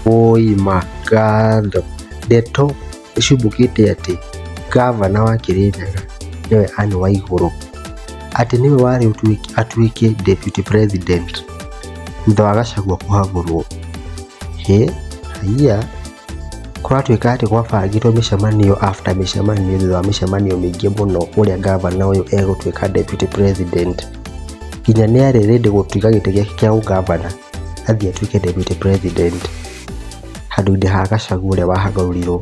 Woi ngatho. Ndeto icumbũkĩte atĩ ngavana wa Kirinyaga nĩwe Anne Waigũrũ, atĩ nĩwe warĩ atuĩke deputy president thutha wa Gachagua kũhagũrwo. Hĩ haiya, kũratuĩka atĩ gwabangĩtwo mĩcemanio after mĩcemanio thutha wa mĩcemanio mĩingĩ mũno ũrĩa ngavana ũyũ egũtuĩka deputy president, nginya nĩ arĩ ready gũtiga gĩtĩ gĩake kĩa ũngavana athiĩ atuĩke deputy president handũ-inĩ ha Gachagua ũrĩa wahagũrirwo.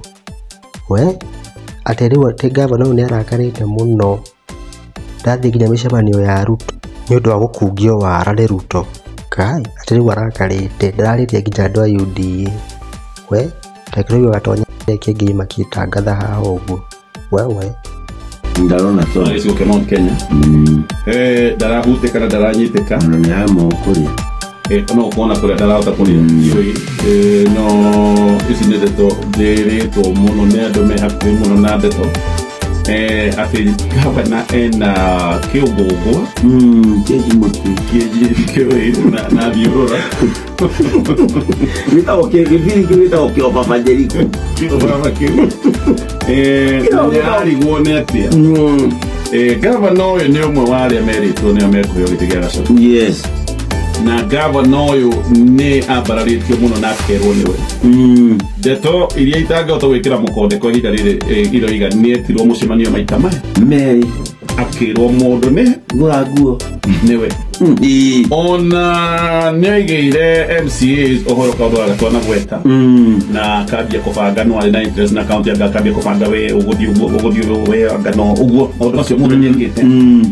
We atĩ rĩu atĩ ngavana ũyũ nĩ arakarĩte mũno, ndathiĩ nginya mĩcemanio ya Ruto nĩ ũndũ wa gũkungio wara nĩ Ruto. Kai atĩ rĩu arakarĩte ndararĩria nginya andũ a UDA. We reke rĩu gatonya kĩngĩ makĩtangatha haha ũguo. Wewe ndarona to gĩcigo kĩa Mount Kenya. Ndarahutĩka na ndaranyitĩka. Ona nĩ aremwo kũrĩa. No ũkona kũrĩa ndarahota kũrĩa. No ici nĩ ndeto njĩrĩtwo mũno nĩ andũ me hakuhĩ mũno na ndeto, atĩ gavana ena kĩũngũngũa. Kĩenji mũtĩ. Kĩũĩ na thiũrũra. Gĩtagwo gĩbiri kĩu gĩtagwo kĩobaba Jericho. Kĩobaba kĩu. Nĩarigwo nĩ atĩa. Gavana ũyũ nĩ ũmwe wa arĩa merĩtwo nĩo mekũheo gĩtĩ kĩa Gachagua. Yes. Na gavana ũyũ nĩ ambararĩtio mũno na akerwo nĩwe. Ndeto iria itangĩhota gwĩkĩra mũkonde kwa ihinda rĩrĩ, iroiga nĩ etirwo mũcemanio maita maya merĩ, akĩrwo mũndũ nĩ gũra nguo nĩwe. Ona nĩ aigĩire MCAs ũhoro kaũndũ gagatwa na gweta na akambia kũbanga no arĩ na interest na kaunti, anga akambia kũbanga we ũgũthiĩ ũguo ũgũthiĩ ũguo we anga no ũguo maũndũ macio mũndũ nĩekĩte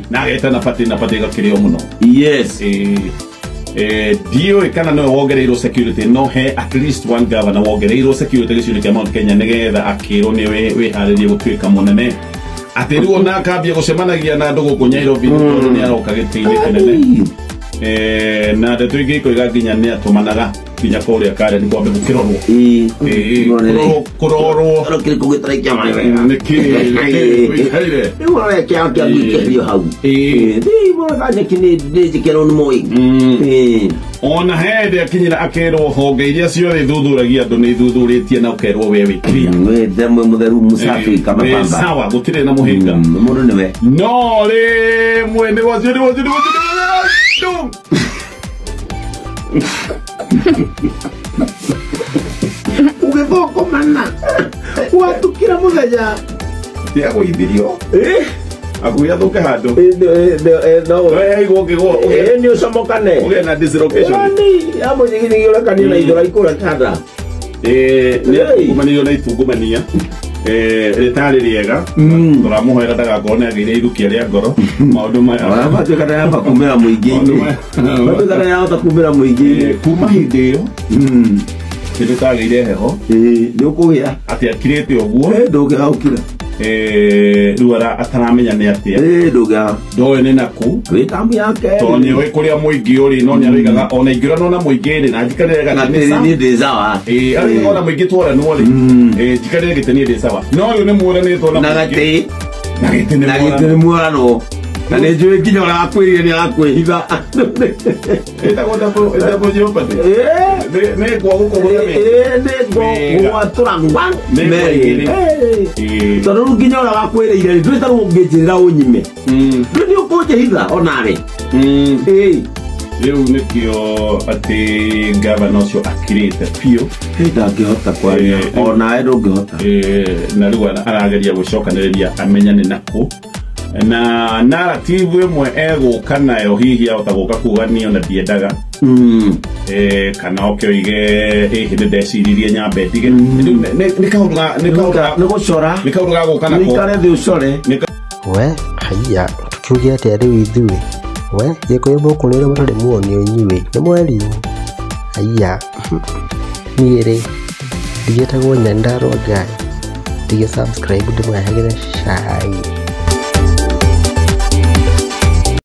na ageta na party na party ĩgakĩrĩo mũno. Yes. Ndiũĩ kana nĩwe wongereirwo security, no he at least one governor wongereirwo security gĩcigo kĩa Mount Kenya nĩgetha akĩrwo nĩwe wĩharĩrie gũtuĩka mũnene, atĩ rĩu ona akambia gũcemanagia na andũ gũkũ Nairobi tondũ nĩ aroka gĩtĩ-inĩ kĩnene. Na ndeto ingĩ ikoiga nginya nĩ atũmanaga nginya kũrĩa Karen kwambe gũkĩrorwo. Kũrorwo. Kĩrĩkũ gĩtarĩ kĩa maĩ wega. Nĩkĩ wĩikaire. Rĩu ũrĩa kĩao kĩa gwĩkĩrio hau. Thĩ mũreka nyeki nĩ njĩkĩrwo nĩ mũĩ. Ona hĩndĩ akinyĩra akerwo honge iria ciothe ithuthuragia andũ nĩ ithuthurĩtie na ũkerwo we wĩ clear. Wĩ themwe mũtheru mũsafi kama Wĩ pamba. Sawa, gũtirĩ na mũhĩnga. Mũndũ nĩwe. No rĩmwe nĩ wacio nĩ wacio nĩ wacio. Ũgĩthũkũmana watukira mũthenya. Tiagũithirio akuĩ athũke handũ. Heigwo ngĩgwo. Nĩ ũcomokane. Ũgĩe na dislocation. Nĩ amũnyigithigi ũrekania na ithũra ikũra kanda. Nĩ atungumanirio na itungumania rĩtarĩ rĩega, tũramũhoera ndagakorwo nĩ agĩire irukia rĩa ngoro maũndũ maya. Matuĩka ndayamba kumĩra mũingĩ-inĩ, matuĩka ndayahota kumĩra mũingĩ-inĩ. Kuma hĩndĩ ĩyo kĩndũ tagĩire heho. Nĩ ũkũgĩa. Atĩ akirĩte ũguo. Ndũngĩgaũkira. Rĩu ataramenya nĩ atĩa. Ndũngĩaga. Ndoĩ nĩ nakũ. Wĩ tamu yake. Tondũ nĩ ũĩ kũrĩa mũingĩ ũrĩ, no nĩ aroigaga ona ingĩũranwo na mũingĩ rĩ na njikarĩre Na gĩtĩ nĩ sawa. Niĩ ndĩ sawa. Aroigaga ona mũingĩ tworanwo rĩ, njikarĩre gĩtĩ niĩ ndĩ sawa, no rĩu nĩ mũranĩtwo na na mũingĩ. Gatĩ. Na gĩtĩ nĩ na gĩtĩ nĩ muoranwo na nĩ njũĩ nginya ũrĩa wakwĩrire nĩ arakwĩhitha. Ĩtagwo double jeopardy. Nĩ ngwa gũkũgũra. Nĩ ngwatũra ngwa Nĩ ngwa merĩ. igĩrĩ. Tondũ rĩu nginya ũrĩa wakwĩrĩire rĩ ndũĩ ta rĩu ũngĩnjĩrĩra ũnyime ndũĩ nĩ ũkũnjĩhitha onarĩ. Rĩu nĩkĩo atĩ gavana ũcio akirĩte biũ. Ndangĩhota kwaria. Onawe ndũngĩhota. Na rĩu arageria gũcokanĩrĩria amenyane nakũ na narrative ĩmwe egũka nayo, hihi ahota gũka kuga niĩ ona ndiendaga, kana oke oige ĩhĩ nĩ ndeciririe nyambe ndige. Rĩu nĩ kaũndũ nĩ gũcora. Nĩ kaũndũ ga gũka nako. Wĩikare thĩ ũcore. We haiya, tukiuge atĩa rĩu ithuĩ? We Gĩkũyũ mũkũrĩre mũtarĩ muonio inyuĩ nĩ mwerirwo. Haiya, niĩ rĩ ndigĩtagwo Nyandarua Ngai, ndigĩ subscribe ndĩmũrehagĩre cai.